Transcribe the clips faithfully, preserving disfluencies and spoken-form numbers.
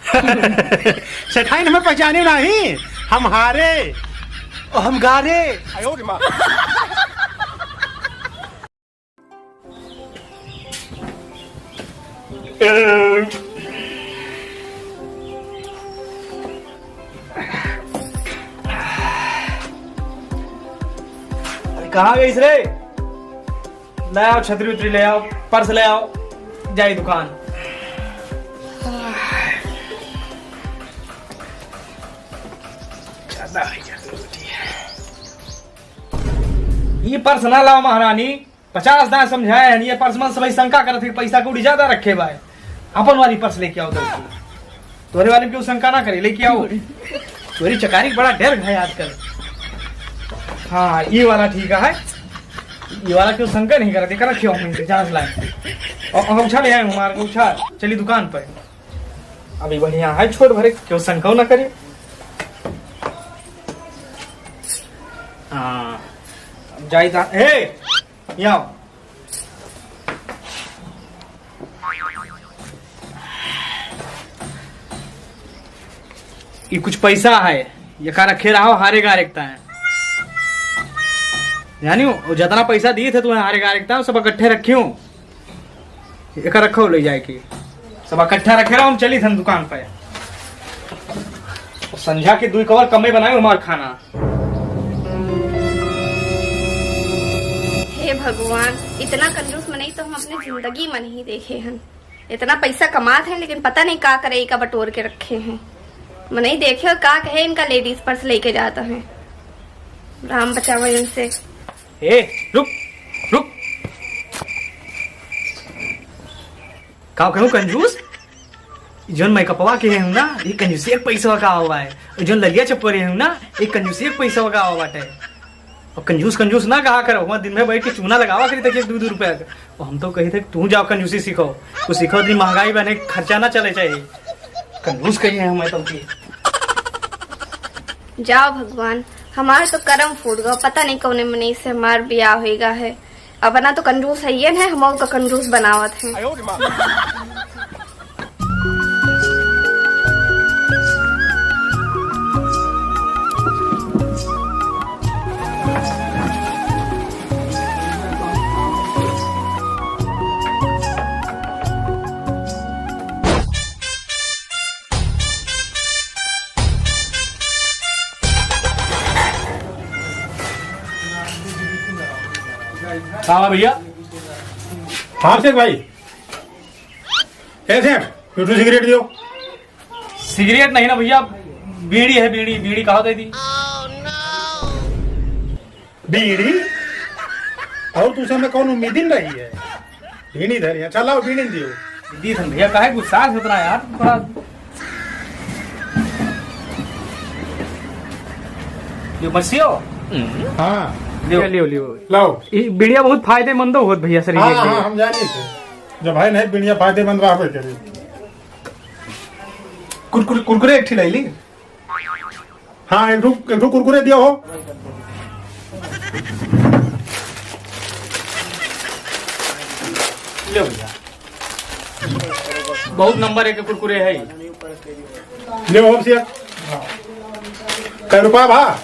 सेठाइन हमें पहचाने नहीं, हम हारे और हम गारे। अरे, कहाँ गइस रे? ले आओ छतरी उतरी, ले आओ पर्स, ले आओ, जाई दुकान। ज्यादा है, ज्यादा जरूरी है। ये पर्स ना लाओ महारानी, पचास दाँय समझाए हैं, ये पर्स मन सबही शंका करत है कि पैसा कौड़ी ज्यादा रखे बाय। अपन वाली पर्स लेके आओ तो। तोरे वाले में क्यों शंका ना करे, लेके आओ। चोरी चकारी का बड़ा डर है आजकल। हाँ, ये वाला ठीक है। ये वाला क्यों शंका नहीं करत, एकर रखे हो हम जांच लाए। और अंगोछा ले आए हमारे अंगोछा, चली दुकान पर। अभी बढ़िया है, छोट भरे क्यों शंका ना करे। हाँ, अब जाई ता, हे, यहाँ आओ। ये कुछ पैसा है, ये का रखे रहो, हारे गारे एकता है। जानी हो, वो जितना पैसा दिए थे तुम्हें हारे गारे एकता, सब इकट्ठे रखी हूँ। एका रखो ले जाए के। सब इकट्ठा रखे रहो, हम चली थन दुकान पे। संझा के दुई कवर कमे बनाए हमार खाना। हे भगवान, इतना कंजूस मनई तो हम अपने जिंदगी में नहीं देखे हैं। इतना पैसा कमात हैं, लेकिन पता नहीं का करे, इका बटोर के रखे हैं। मनई देखे और का कहे, इनका लेडीज पर्स लेके जाता है। राम बचावे इनसे। ए, रुक, रुक। का कहूँ कंजूस? ई जौन मेकअपवा के हूँ ना, ये कंजूसी एक पैसा का आवा है। और जौन ललिया चप्पल रहे हूँ ना, ये कंजूसी एक पैसा का आवा बाटे। और कंजूस, कंजूस ना कहा करो, वहाँ दिन में बैठ के चूना लगावा करी तक एक दो, दो रुपया के। और हम तो कही थे, तू जाओ कंजूसी सीखो, कुछ सीखो, इतनी महंगाई बने, खर्चा ना चले चाहिए। कंजूस कही है हमें तो की। जाओ भगवान, हमार तो करम फूट गवा, पता नहीं कौने मनई से हमार बियाह होइगा है। अपना तो कंजूस हइये है, हमहू का कंजूस बनावत है। का बा भैया? हाँ सेठ भाई, कैसे हैं? एक ठो सिगरेट दियो। सिगरेट नहीं ना भैया, बीड़ी है, बीड़ी, बीड़ी कहा दे दी। बीड़ी? और तुझसे हमें कौन उम्मीद ही नहीं है। बीड़ी धरी, अच्छा लाओ बीड़ी दियो। दी थन भैया, काहे गुस्सा है उतना यार, थोड़ा। लियो, बसियो। हाँ। लियो। लियो, लियो। लाओ। ई बीड़िया बहुत फायदेमंदो होत भैया शरीर हाँ, के लिए। हाँ, हम जानी थे। जब है नहीं बीड़िया फायदेमंद रहबे करी। कुरकुरे, कुरकुरे एक ठे ले ली। हाँ, एक ठो, एक ठो कुरकुरे दिया हो। ले भैया, बहुत नंबर एक कुरकुरे है। ले हो भैया। कै रुपया भा?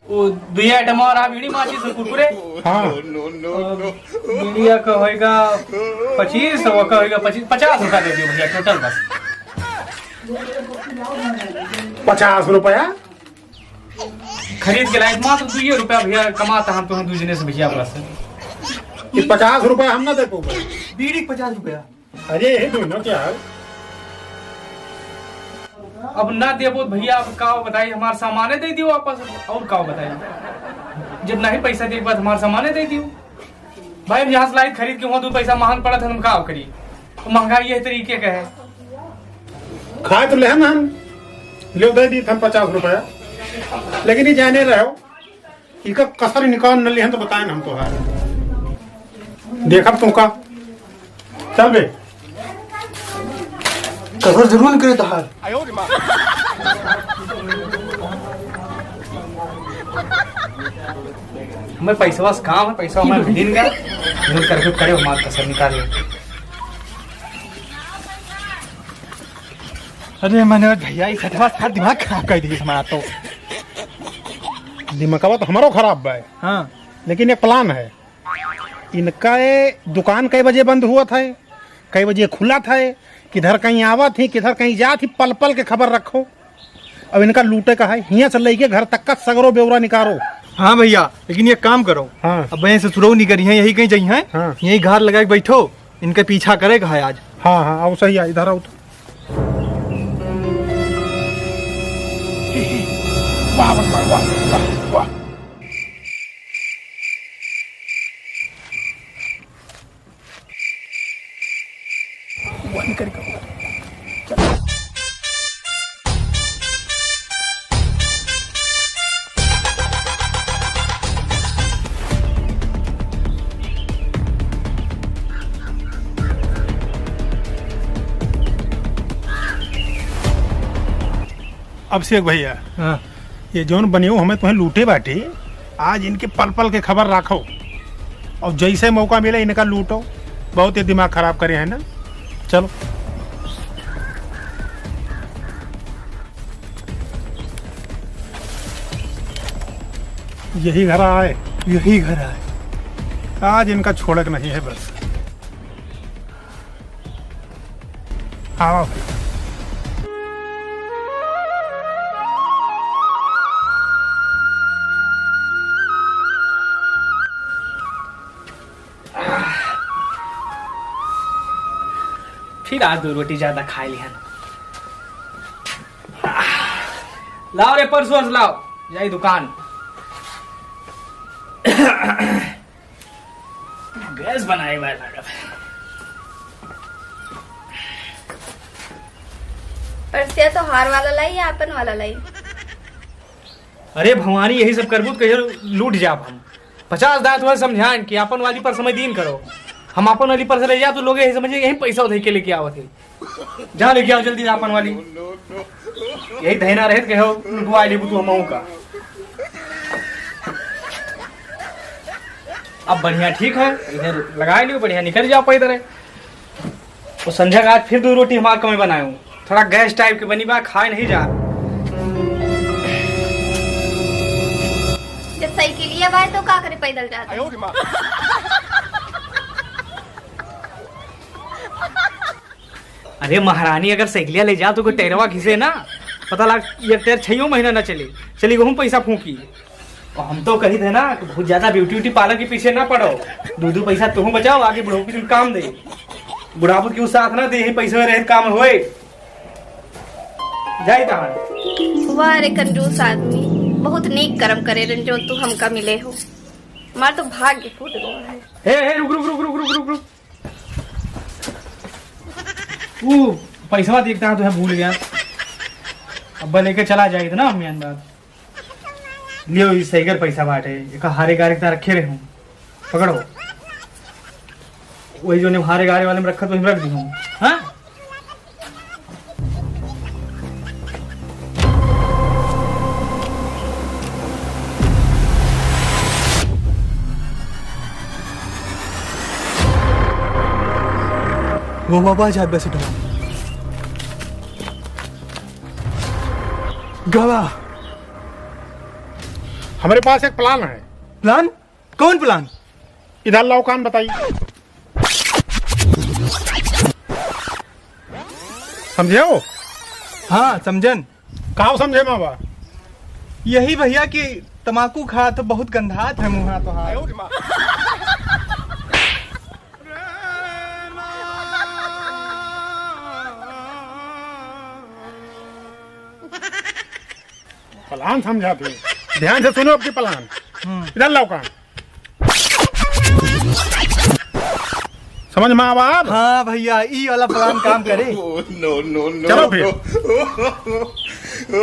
वो दुई आइटम और आप बीड़ी माचिस और कुरकुरे। हाँ। अ, बीड़िया का होएगा पच्चीस, वो का होएगा पच्चीस, पचास रुपया दे दियो भैया, टोटल बस। पचास रुपया? खरीद के लाइट मात्र दुइये रुपया भैया कमाता हम तो, हम दू जने से भैया बस। ये पचास रुपया हम ना दे पाऊंगा। बीड़ी के पचास रुपया। अरे, ये दोनों क्या है? अब ना देबो तो भैया, अब का बताई, हमार सामाने दे दियो वापस, और का बताई? जब नहीं पैसा दे, बाद हमार सामाने दे दियो। भाई, हम यहाँ से लाइत खरीद के, वहाँ दो पैसा महंग पड़त है, हम का करी? तो महंगाई यह तरीके का है। खाए तो लेहन हम, ले दे दी हम पचास रुपया, लेकिन ये जाने रहो, इका कसर निकाल न लिहन तो बताएन हम तोहार। देखब तू का। चल बे। कसर जरूर निकले तोहार। हमें पैसवा से काम है, पैसा हमारे दिन का। जरूर करके करे हमार कसर निकाल ले। अरे मनोज भैया, ई सचवा सार दिमाग खराब कर दिहिस हमार तो। दिमागवा तो हमरो खराब बा। हाँ। लेकिन एक plan है। इनका ये दुकान कई बजे बंद होत है, कई बजे खुलत है, किधर कहीं आवत ही, किधर कहीं जात ही, पल पल के खबर रखो। अब इनका लूटे का है, हियां से लेके घर तक का सगरो ब्यौरा निकारो। हाँ भैया, लेकिन ये काम करो। हाँ। अब यहीं से शुरू नहीं करी है, यही कहीं जाई है। हाँ। यही घात लगा के बैठो, इनके पीछा करे का है आज। हाँ, हाँ, आओ सही है, इधर आओ तो। वाह, वाह, वाह, वाह, वाह। अभिषेक भैया, हाँ। ये जौन बनियो हमें तुम्हें लूटे बाटे, आज इनके पल पल के खबर राखो और जैसे मौका मिले इनका लूटो। बहुत ये दिमाग खराब करे हैं ना। चलो, यही घर आए, यही घर आए। आज इनका छोड़क नहीं है बस। आवा भाई। फिर आज दो रोटी ज्यादा खाए लिहन। लाओ रे परसों से लाओ, जाई दुकान। गैस बनाए बा लागत। परसिया तोहार वाला लाई या आपन वाला लाई? अरे भवानी, यही सब करबू तो कहियो लूट जाब हम। पचास दांत हुआ समझाएं कि आपन वाली पर समय दीन करो, हम आपन वाली पर से ले जा तो लोग यही समझे यही पैसा उधर के लेके आवत है। जा लेके आओ जल्दी आपन वाली। यही धैना रहे तो कहो लुटवा लेबू तू हमहू का। अब बढ़िया ठीक है, इधर लगा लियो, बढ़िया निकल जाओ पैदल है। तो संझा का आज फिर दो रोटी हमार कमी बनाए हूँ, थोड़ा गैस टाइप के बनी बा, खाए नहीं जा। जब साइकिलिया बाय तो का करे पैदल जात? अरे महारानी, अगर साइकिलिया ले जाओ तो कोई टैरवा घिसे ना, पता लाग एक टैर छइयो महीना ना चली, चली वहूँ पैसा फूकी। और हम तो कही थे ना कि बहुत ज्यादा ब्यूटी व्यूटी पार्लर के पीछे ना पड़ो, दो दो पैसा तुहूँ बचाओ, आगे बुढ़ापू के काम दे, बुढ़ापू के साथ ना दे, यही पैसे रहे काम होए। जाई तहान। वाह रे कंजूस आदमी, बहुत नीक कर्म करे रन जो तू हमका मिले हो। हमार तो भाग्य फूट गवा है। हे, हे, रुक, रुक, रुक, रुक, रुक, रुक, रुक। ऊ पैसवा देखता है तो है भूल गया। अब लेके चला जाए इतना हम अंदाज। लियो, ई सही कर पैसा बाटे, एक हारे गारे के तरह रखे रहे हूँ। पकड़ो। वही जो ने हारे गारे वाले में रखा तो हम रख दी हूँ। हाँ? वो बाबा जाए बस उठा। गवा। हमारे पास एक plan है। Plan? कौन plan? इधर लाओ कान बताई। समझे हो? हाँ, समझन। का समझे मावा? यही भैया कि तमाकू खा तो बहुत गंधात है मुँहा तो हाथ। Plan समझाते हैं। ध्यान से सुनो अब की plan। हम्म। इधर लाओ कान। समझ में आवा अब? हाँ भैया, ई वाला plan काम करे। No, no, no, चलो फिर। No।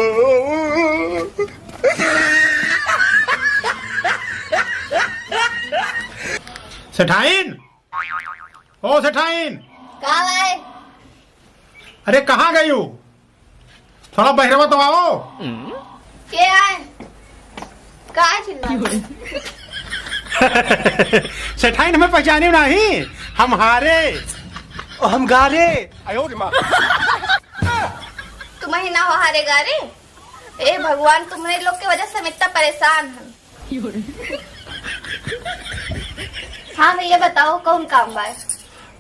सेठाइन, ओ सेठाइन। का भाई? अरे कहाँ गई हो? थोड़ा बहरवा तो आओ। के आए? का चिल्ला? सेठाइन हमें पहचाने नहीं, हम हारे। ओ, हम गारे। आयो रे माँ। तुम ही ना हो हारे गारे। ए भगवान, तुम्हरे लोग के वजह से हम इतना परेशान हैं। हाँ भैया, बताओ कौन काम बा?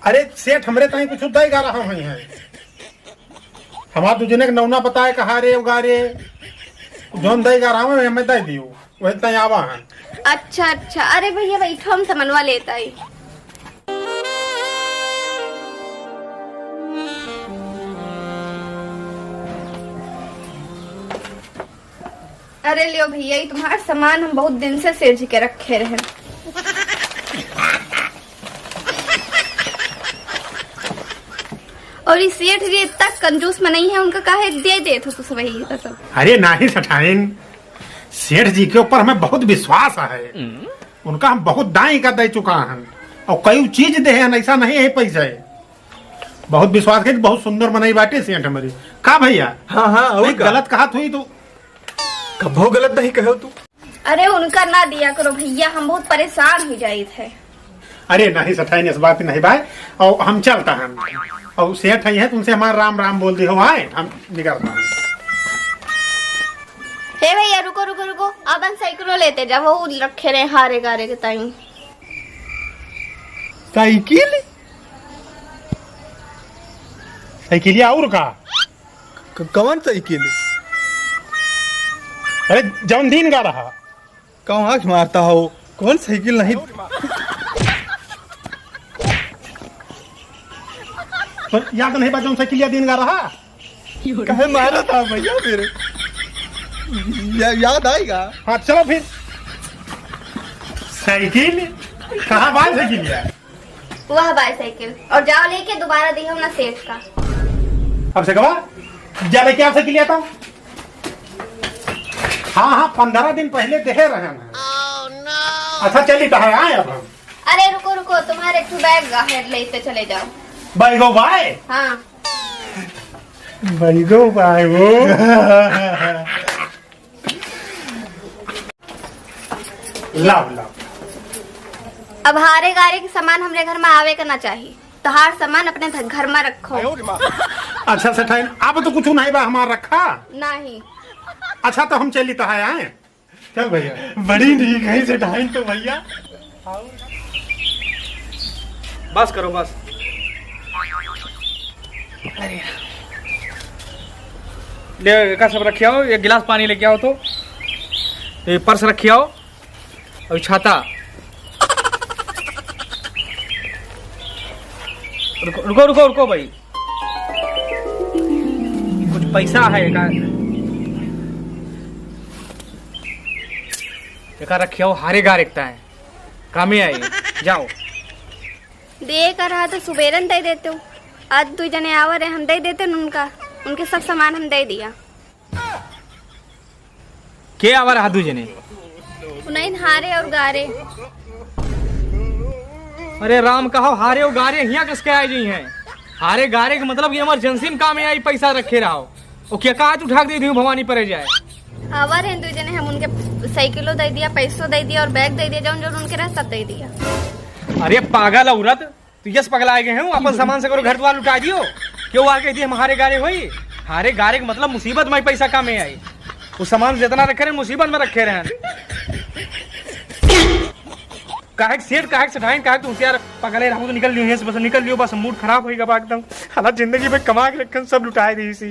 अरे सेठ, हमरे ताई कुछ दई गा रहा हुई है। हमार दुजने के नौना बताए कहा रे उगारे, जौन दई गा रहा हूँ, हमें दई दियो, वही ताई आवा है। अच्छा, अच्छा, अरे भैया, बैठो, हम समनवा लेत आई। अरे लियो भैया, ये तुम्हारा सामान हम बहुत दिन से सेठ जी के रखे रहे। और ये सेठ जी इतना कंजूस मनई है, उनका काहे दे देत हो तू सब यही का सब? अरे नाही सठाइन, सेठ जी के ऊपर हमें बहुत विश्वास है। उनका हम बहुत दाई का दे चुका हन और कई चीज दे हन, ऐसा नहीं है पैसा है। बहुत विश्वास है, बहुत सुंदर मनई बाटे सेठ हमारी। का भैया? हाँ, हाँ, और नहीं, का? गलत कहा थोई तो। कभो गलत नहीं कहो तू। अरे उनका ना दिया करो भैया, हम बहुत परेशान हो जाइत है। अरे नहीं सठाइन, इस बात नहीं भाई, और हम चलता हैं। और सेठ आई है, तुमसे हमारा राम राम बोल दी हो, आए हम निकलता हैं। हे भैया, रुको, रुको, रुको, अपन साइकिलो लेते जाओ, वो रखे रहे हारे गारे के ताई। साइकिल? साइकिलिया और का? क-, कौन साइकिल? अरे, जौन दिन गा रहा। कौन आँख मारता हो? कौन साइकिल नहीं? तो याद नहीं बा जौन साइकिलिया दिन गा रहा? कहे मारा था भैया फिर? या-, याद आएगा? हाँ, चलो फिर। साइकिल? कहाँ बा साइकिलिया? वह बाईसाइकिल, और जाओ लेके दोबारा दिहो ना सेठ का। अब से कहा, जा लेके आ साइकिलिया तो। हाँ, हाँ, पंद्रह दिन पहले देहे रहे हैं। अच्छा, चली तो है, आए अब हम। अरे रुको, रुको, तुम्हारे एक ठो बैग है, लेते चले जाओ। बैगो बाय? हाँ। बैगो बाय वो। लाओ, लाओ। अब हारे गारे के सामान हमरे घर में आवे के ना चाही। तोहार सामान अपने ध-, घर में रखो। अच्छा सेठाइन, अब तो कुछ नहीं बा हमार रखा। नहीं। अच्छा तो हम चली तो है आए। चल भैया। बड़ी नीक है सेठाइन तो भैया। बस करो, बस। अरे। ले, एका सब रखियाओ, एक गिलास पानी लेके आओ तो। ये पर्स रखियाओ और छाता। रुको, रुको, रुको, रुको भाई। कुछ पैसा है एका, एका रखियाओ, हारे गारे के ताईं कामे आई। जाओ। दे का रहा तो सुबेरन दे देते हो। आज दुइ जने आवा रहे, हम दे देते न उनका, उनके सब सामान हम दे दिया। के आवा रहा दुइ जने? उन्हीं हारे और गारे। अरे राम, कहो हारे और गारे हियाँ किसके आए गई हैं? हारे गारे के मतलब कि इमरजेंसी में काम आई, पैसा रखे रहो। ओ क्या कहा तू ठाक दे दी भवानी परे जाए? आवा रहे दुइ जने, हम उनके साइकिलो दे दिया, पैसो दे दिया और बैग दे दिया, जौन जौन उनके रहा सब दे दिया। अरे पागल औरत, तू यस पगला गए हो, अपन सामान से करो घर द्वार लुटा दियो। क्यों आके दी हम हारे गारे होई? हारे गारे के मतलब मुसीबत में पैसा कामे आई। वो सामान जितना रखे रहे मुसीबत में रखे रहे। काहे के सेठ, काहे के सेठाइन, काहे के तू होशियार पगले रहू तो निकल लियो यहाँ से, बस निकल लियो, बस मूड खराब होई गवा एकदम। हालत जिंदगी में कमा के रखन सब लुटाए दी सी।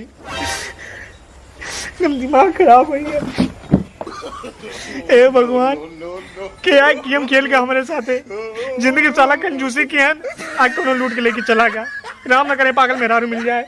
एकदम दिमाग खराब हो गया। ए भगवान, क्या गेम खेल के हमारे साथे? जिंदगी साला कंजूसी की है, आज कोनो लूट के लेके चला गया। राम न करे पागल मेहरारू मिल जाए।